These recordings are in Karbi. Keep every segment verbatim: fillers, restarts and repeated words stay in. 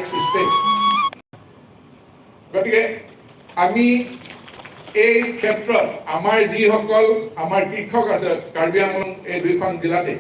state. গতিকে আমি এই ক্ষেত্ৰত আমাৰ যিসকল আমাৰ কৃষক আছে কাৰ্বি আংলং এই দুইখন জিলাতে,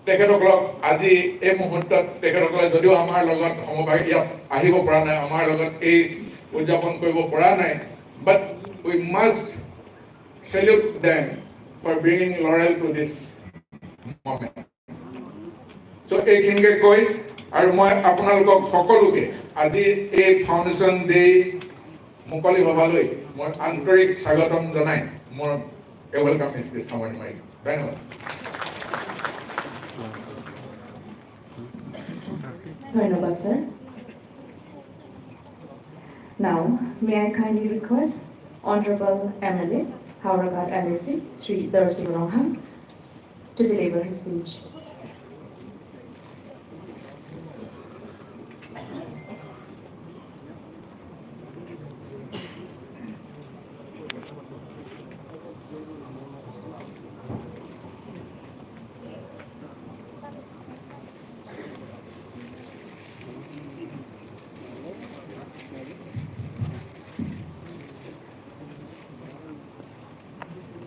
তেখেতসকলক আজি এই মুহূৰ্তত তেখেতসকলে যদিও আমাৰ লগত সমভাগ ইয়াত আহিব পৰা নাই, আমাৰ লগত এই উদযাপন কৰিব পৰা নাই, but we must salute them for bringing laurel to this moment. So এইখিনিকে কৈ আৰু মই আপোনালোকক সকলোকে আজি এই ফাউণ্ডেশ্যন ডে মুকলি সভালৈ মই আন্তৰিক স্বাগতম জনাই মোৰ এই ৱেলকাম স্পীচ সামৰণি মাৰিছোঁ। ধন্যবাদ। ধন্যবাদ, sir. Now, may I kindly request Honorable M L A, Howraghat L A C, Shri Darsing Ronghang, to deliver his speech.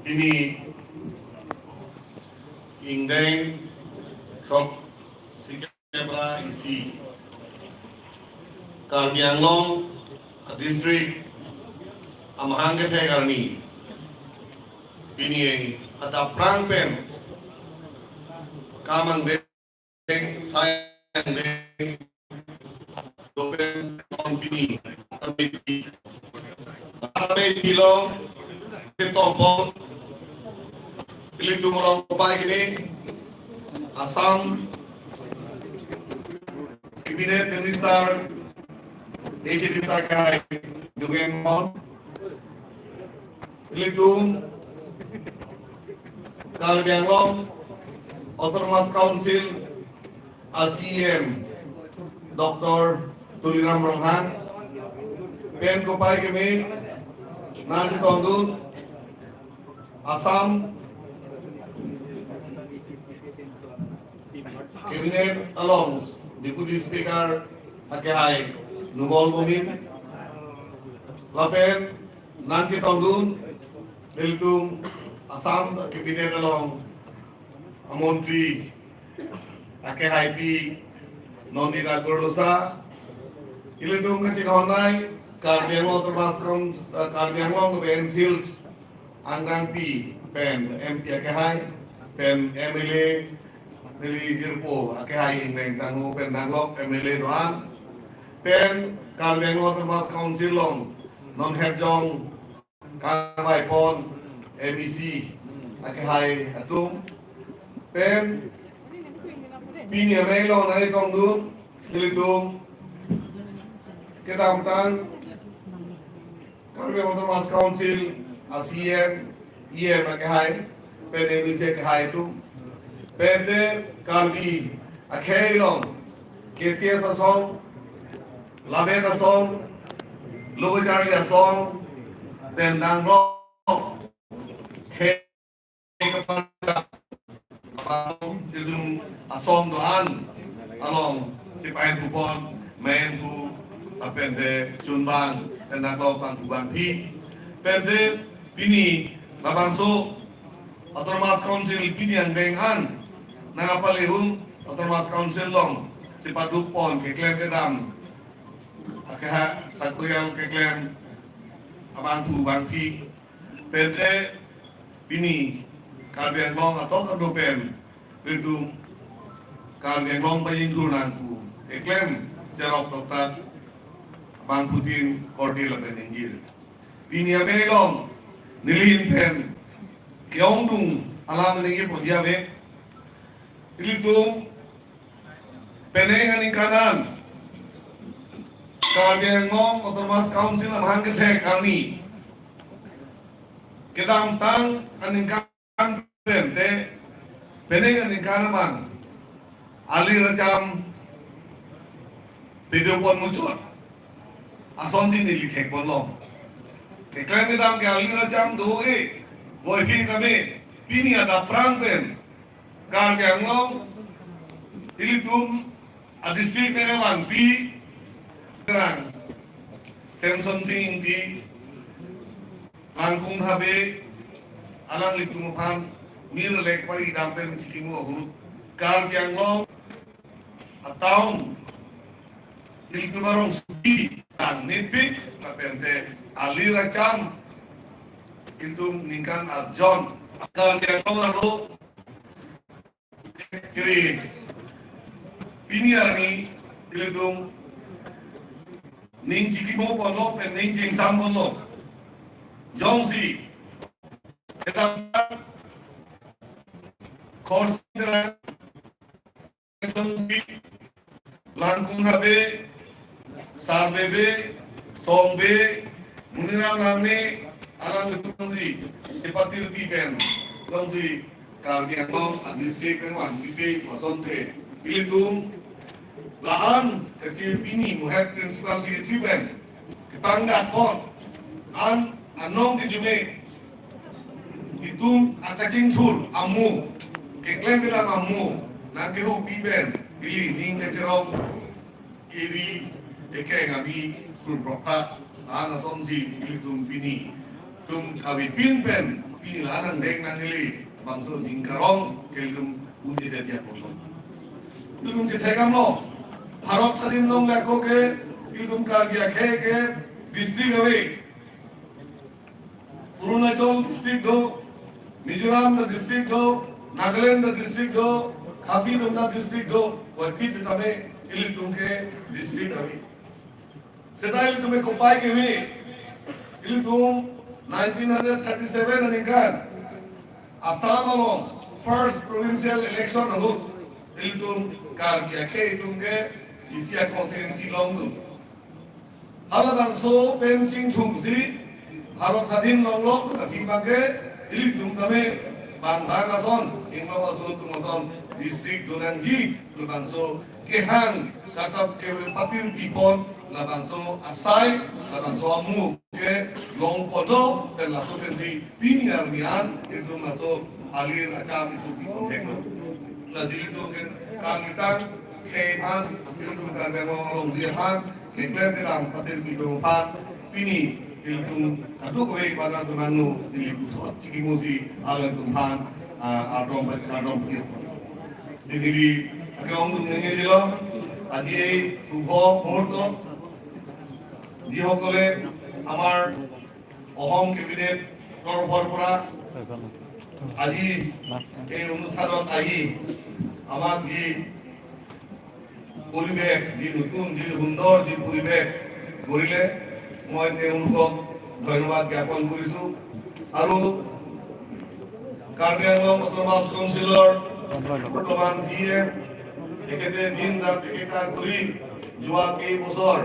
Pini ingdeng throk sikepra isi Karbi Anglong a district amahang kethek arni pini adap prang pen kamang deng sayang deng dopen on pini kami kami pilong setombong ilitum along kopai kini Assam Cabinet Minister A J Minister kai Dugen Mon ilitum Karbi Anglong Autonomous Council a C E M Doctor Tuliram Ronghang pen kopai keme nangchetongdun Assam Cabinet along Deputy Speaker akehai Numal Momin lapen nangchetongdun nelitum Assam Cabinet along amontri akehaipi Nonita Gorlosa, ilitum kachinghon nai Karbi Anglong Autonomous Council, eh, Karbi Anglong N C Hills angdangpi pen M P akehai pen M L A neli jirpo akehai Ingleng Sangho pen nanglok M L A doan pen Karbi Anglong Autonomous Council along non herjong kangvaipon M E C akehai atum pen pini amei along nangchetongdun ilitum kedamtang Karbi Autonomous Council a C E M, E M akehai pen M E C akehai atum pen te Karbi akhei along K C S asong, labet asong, logocharli asong pen nanglok khei ilitum asong doan along sipai kupon main ku lapen te chunbang pen nanglok bang kubang phi pen te pini labangso Autonomous Council pini angdeng an nangkapalehung Autonomous Council along sipadukpon keklem kedam akehai sakurial keklem abang kubang phi pen te pini Karbi Anglong atok ado pen ilitum Karbi Anglong pajingthur nangku eklem cherok doktat bangphutin korte lapen ingjir. Pini amei along nelihin pen ke-ongdung alam ningje ponji ave. Ilitum penang aningkan an Karbi Anglong Autonomous Council amahang kethek arni kedamtang aningkan pen te penang aningkan abang ali racham pedopon muchot asonsi neli thekponlong. Keklem kedam ke ali racham do-e, voiphit kame pini adap prang pen Karbi Anglong ilitum A district nangvanpi, Rang Semson Sing Ingti, Langkung Habe, alanglitum aphan mir lek pari dam pen chikimu ahut, Karbi Anglong a town, ilitum arongsopi tang nipik, lapen te alir acham, ilitum ningkan arjon, Karbi Anglong arlo kiri. Pini arni ilitum ning chikimo ponlo pen ning chingsam ponlo. Jongsi kedam Khorsi, Langkung Habe, Sarbebe, Songbe, Muniram Nangne, alanglitum si chepatirpi pen, jongsi Karbi Anglong a district nangvanpipe asonte, ilitum la-an kachir pini muhet principal secretary pen kepangdak pon, an anong kejume, itum akachingthur amu, keklem kedam amu, nangkehupi pen ili ning kachirong, ili ekeng abi thur prokta, an asonsi ilitum pini tum kavepin pen pini la-an angdeng nang ili bangso ning karong ke ilitum unji dia dia poto. Ilitum chethekamlo, Bharat sadhin longle ako ke ilitum Karbi akhei ke district ave. Arunachal district do, Mizoram ta district do, Nagaland ta district do, Khasi Dongda district do, wapit tame ilitum ke district ave. Seta ilitum ke kopai ke ave, ilitum nineteen hundred thirty-seven aningkan Assam along first provincial election ahut ilitum Karbi akhei atum ke isi a constituency longdun. Halabangso pen chingthumsi Bharat sadhin longlo, tapi bangke ilitum tame bang bang ason, ingno ason, tum ason, district donangji, labangso kehang katap ke patirpi pon, labangso asai, labangso amu ke long ponlo, pen laso pensi pini arni an, itum laso alir acham itum pi pon theklo. Lasi ilitum ke kang itang, khei aphan, ilitum Karbi Anglong alongri aphan, keklem kedam patirpi pon aphan, pini ilitum kadokave bana tunanu, ili puthot chikimusi alanglitum aphan, ah, ardom bai kardom kir. Jadi, আগে অংশ নিয়েছিল, আজি এই শুভ মুহূৰ্ত যিসকলে আমাৰ অসম কেবিনেটৰ তৰফৰ পৰা আজি এই অনুষ্ঠানত আহি আমাক যি পৰিৱেশ, যি নতুন, যি সুন্দৰ, যি পৰিৱেশ গঢ়িলে, মই তেওঁলোকক ধন্যবাদ জ্ঞাপন কৰিছো। আৰু কাৰ্বি আংলং অট'নমাছ কাউন্সিলৰ বৰ্তমান চি ই এম, তেখেতে দিন ৰাত একেকাৰ কৰি যোৱা কেইবছৰ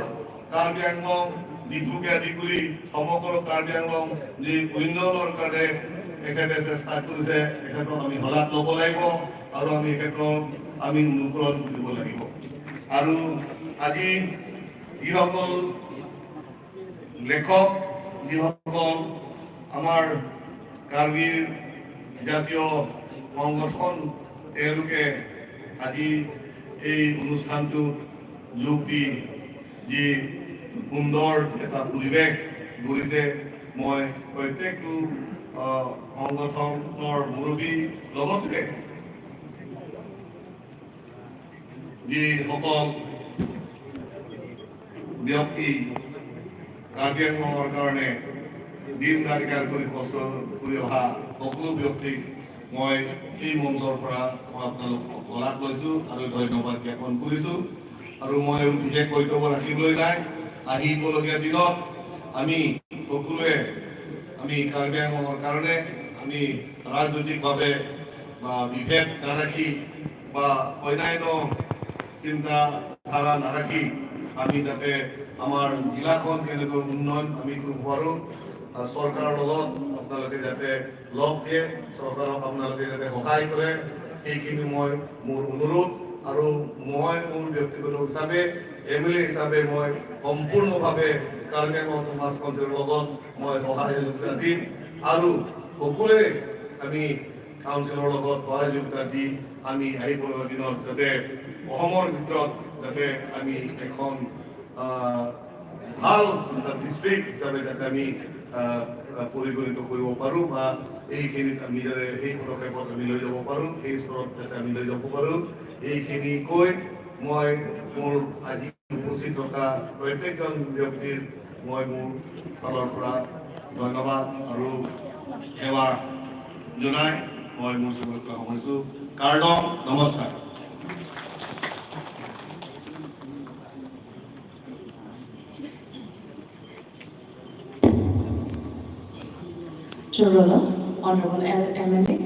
কাৰ্বি আংলং, ডিফুকে আদি কৰি সমগ্ৰ কাৰ্বি আংলং যি উন্নয়নৰ কাৰণে তেখেতে চেষ্টা কৰিছে, তেখেতক আমি শলাগ ল'ব লাগিব আৰু আমি তেখেতক আমি অনুকৰণ কৰিব লাগিব। আৰু আজি যিসকল লেখক, যিসকল আমাৰ কাৰ্বিৰ জাতীয় সংগঠন, তেওঁলোকে আজি এই অনুষ্ঠানটোত যোগ দি যি সুন্দৰ এটা পৰিৱেশ গঢ়িছে, মই প্ৰত্যেকটো, আহ, সংগঠনৰ মুৰব্বীৰ লগতে যিসকল ব্যক্তি কাৰ্বি আংলঙৰ কাৰণে দিন ৰাত একেকাৰ কৰি কষ্ট কৰি অহা সকলো ব্যক্তিক মই এই মঞ্চৰ পৰা মই আপোনালোকক শলাগ লৈছো আৰু ধন্যবাদ জ্ঞাপন কৰিছো। আৰু মই আৰু বিশেষ বক্তব্য ৰাখিবলৈ নাই। আহিবলগীয়া দিনত আমি সকলোৱে, আমি কাৰ্বি আংলঙৰ কাৰণে আমি ৰাজনৈতিকভাৱে বা বিভেদ নাৰাখি বা অন্যান্য চিন্তাধাৰা নাৰাখি আমি যাতে আমাৰ জিলাখন কেনেকৈ উন্নয়ন আমি কৰিব পাৰোঁ, আহ, চৰকাৰৰ লগত আপোনালোকে যাতে লগ দিয়ে, চৰকাৰক আপোনালোকে যাতে সহায় কৰে, সেইখিনি মই মোৰ অনুৰোধ। আৰু মই মোৰ ব্যক্তিগত হিচাপে, এম এল এ হিচাপে মই সম্পূৰ্ণভাৱে কাৰ্বি আংলং অট'নমাছ কাউন্সিলৰ লগত মই সহায় সহযোগিতা দিম। আৰু সকলোৱে আমি কাউন্সিলৰ লগত সহায় সহযোগিতা দি আমি আহিবলগা দিনত যাতে অসমৰ ভিতৰত যাতে আমি এখন, আহ, ভাল এটা ডিষ্ট্ৰিক্ট হিচাপে যাতে আমি, আহ, আহ, পৰিগণিত কৰিব পাৰোঁ বা এইখিনিত আমি যাতে সেই পদক্ষেপত আমি লৈ যাব পাৰোঁ, সেই স্তৰত যাতে আমি লৈ যাব পাৰোঁ, এইখিনি কৈ মই মোৰ আজি উপস্থিত থকা প্ৰত্যেকজন ব্যক্তিৰ মই মোৰ ফালৰ পৰা ধন্যবাদ আৰু সেৱা জনাই মই মোৰ চমুকৈ সামৰিছোঁ। কাৰ্ডম, নমস্কাৰ। Chorolo, Honorable L M L A,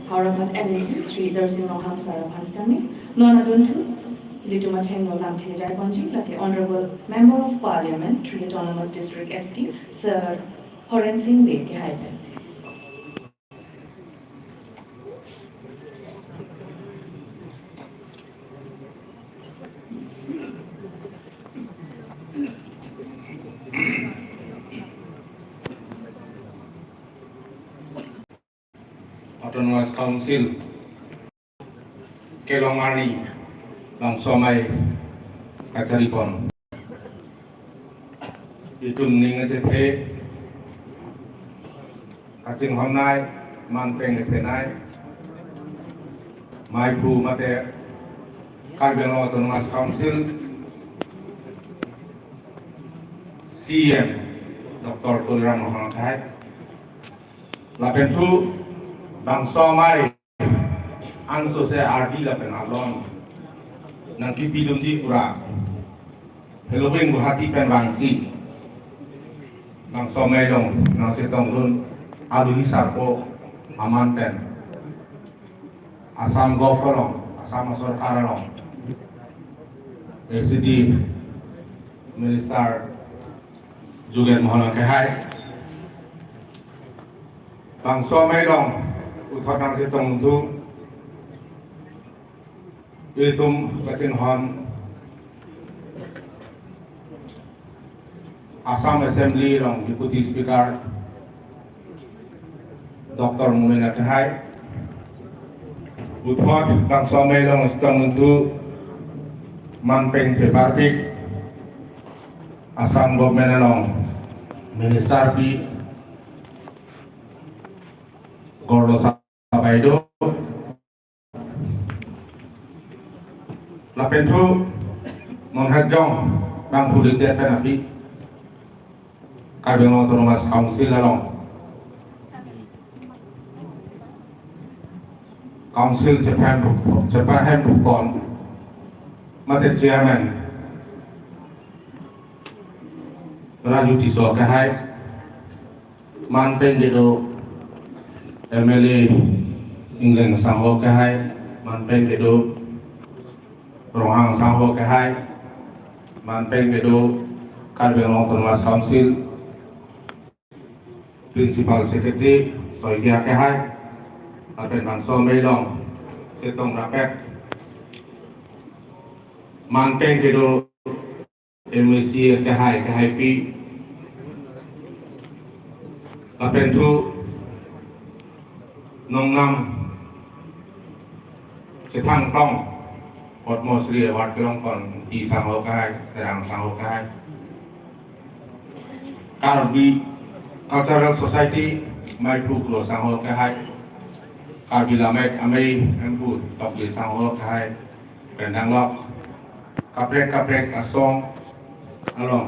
Howraghat L A C, Shri Darsing Ronghang Sir aphan setame, non adunthu, ilitum athengno lamthe jaiponji, lake Honorable Member of Parliament, Tri Autonomous District S T, Sir Horen Sing Bey kehai pen. Autonomous Council kelong arni bangso amei kacharipon. Itum ning achethe kachinghon nai, manpeng ethe nai, maiphu mate Karbi Anglong Autonomous Council C E M Doctor Tuliram Ronghang akhai. Lapen thu bangso amei ansose ardi lapen alon nangkipidunji pura. Halloween Guwahati pen vangsi bangso amei along nangchetongdun aluhi sarpo aman pen Assam Govt along, Assam Sorkar along, A C D Minister Jugen Mohan kehai. Bangso amei along puthot nangchetongdun, itum kachinghon Assam Assembly along Deputy Speaker Doctor Momin kehai. Puthot bangso amei along chetongdun manpeng theparpik Assam Government along Minister pi Gorlosa Baideo. Lapen thu non hajong bang phulik det pen api Karbi Anglong Autonomous Council along Council Chairman, Chairman Phukon mate Chairman Raju Tisso kehai, manpeng kedo M L A Ingleng Sangho kehai, manpeng kedo Ronghang Sangho kehai, manpeng kedo Karbi Anglong Autonomous Council Principal Secretary Saikia kehai, lapen bangso amei along chetong rapet manpeng kedo M A C kehai kehai pi, lapen thu nongnam chethang tong Padma Shri Award kelongpon Ingti Sangho kehai, Terang Sangho kehai, Karbi Cultural Society Maiphu Kro Sangho kehai, Karbi Lammet Amei Hemphu Tokbi Sangho kehai, pen danglok kaprek kaprek asong along